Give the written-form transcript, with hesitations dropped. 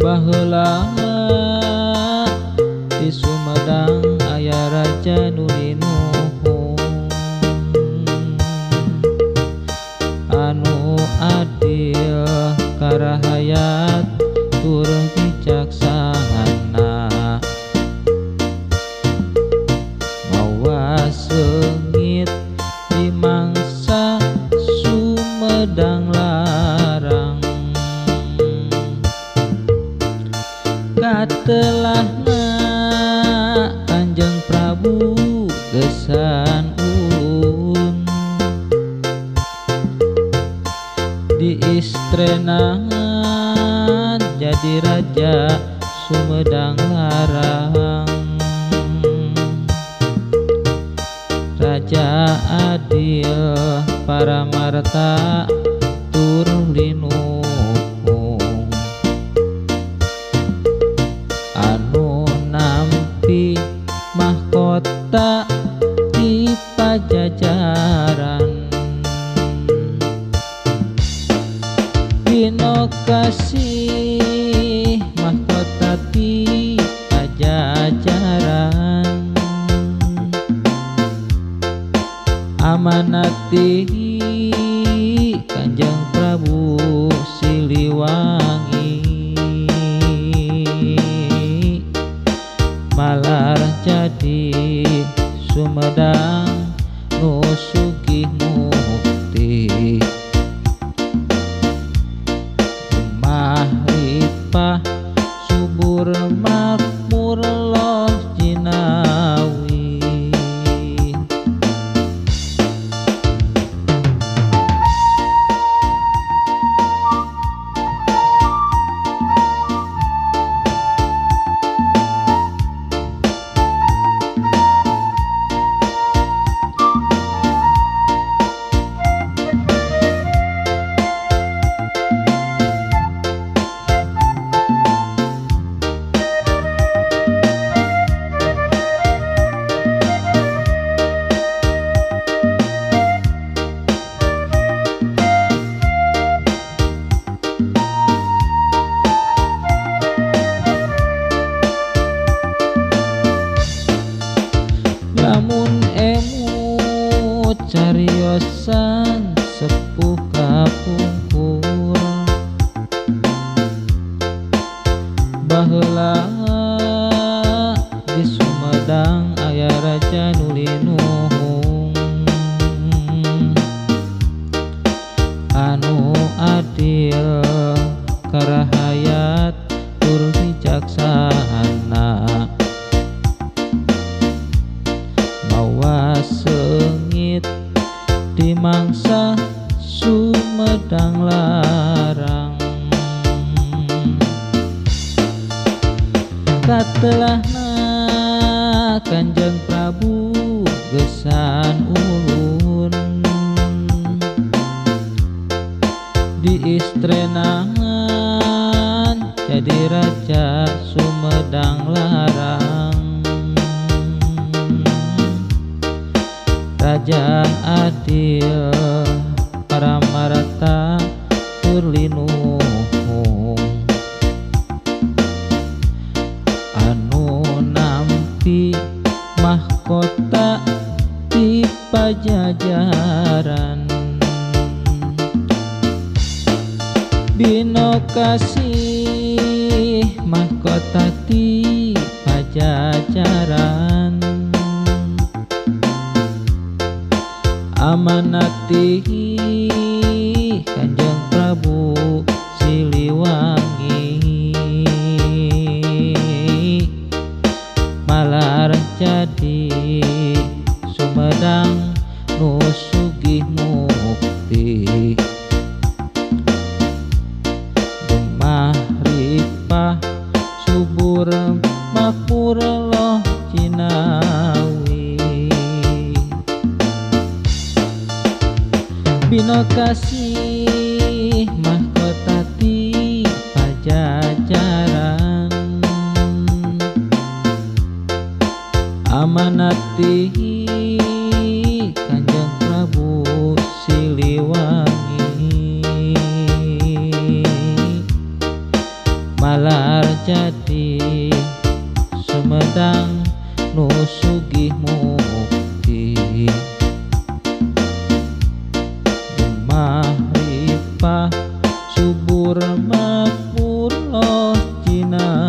Baheula di Sumedang aya raja nu linuhung, anu adil karahayat tur bijaksana, mawa seungit di mangsa Sumedang Larang. Katelahna Kanjeng Prabu gesan ulun, diistrenan jadi raja Sumedang Larang. Raja adil paramarta tur linuhung, anu nampi mahkota di Pajajaran. Dino kasih mahkota di Pajajaran, amanati Kanjeng Prabu Siliwangi. Malar jadi Sumedang nu sugih mukti, gemah ripah subur makmur loh jinawi. Lamun emut cariosan sepuh kapungkur, baheula di Sumedang aya raja nu linuhung, anu adil karahayat tur bijaksana, mawa seungit di mangsa Sumedang Larang. Katelahna Kanjeng Prabu gesan ulun, diistrenan jadi raja Sumedang Larang. Raja adil paramarta tur linuhung, anu nampi mahkota di Pajajaran. Bino kasih mahkota di Pajajaran, amanati Kanjeng Prabu Siliwangi. Malar jadi Sumedang nu sugih mukti, gemah ripah subur makmur loh jinawi. Bino kasih mahkota di Pajajaran, amanati Kanjeng Prabu Siliwangi. Malar Sekarjati Sumedang nu sugih mukti. Gemah ripah subur makmur loh jinawi.